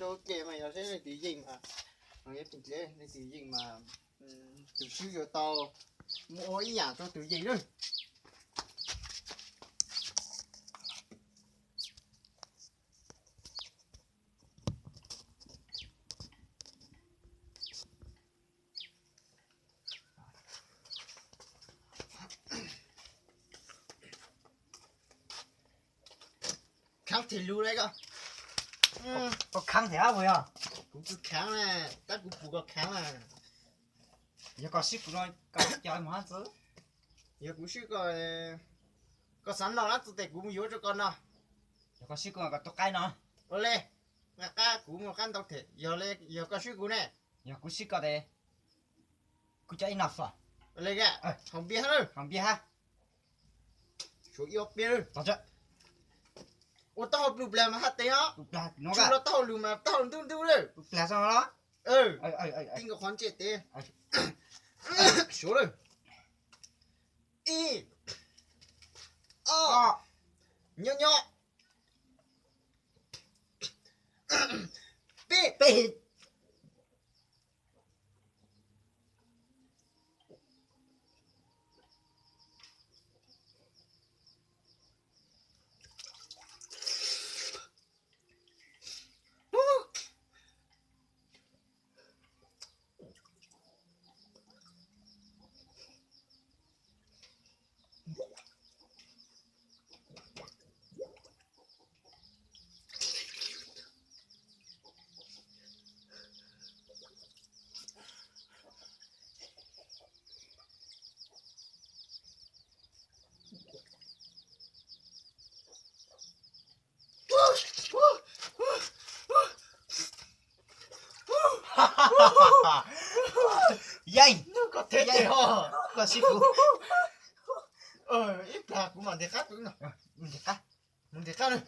Ua ke mas yog seb leej twg yeej mas, leej twg yeej mas tus swb yuav tau muab ua ib yam rau tus yeej lawm. Khav theem lus li ko. Koj khav theem ab puas yog? Kuv tsis khav na, tab kuv pum koj khav na. Yog koj swb kuv no koj coj mus hab txwv. Yog kuv swb koj, koj xav noj dab tsi tes kuv mus yuav rau koj noj. Yog koj swb kuv koj tus qaib no. Ua li, nqa qab kuv mus qab ntau them, yog li yog koj swb kuv ne. Yog kuv swb koj tes kuv coj ib noj fo. Ua li, haus npias hab. Haus npias hab. Suav ib ob peb. Ua taub hau plug plag mas haj tes os. Plug plag no, los taub hau lug mas taub hau ntub ntub lawm. Plug plag zoo los. Tib nkaus qhov ntsej tes. Suav lawm. Ib, ob, nyob nyob, peb. Yeej, koj swb kuv. Ib plag kuv mam ntes qab tus no. Ntes qab, mus ntes qab na.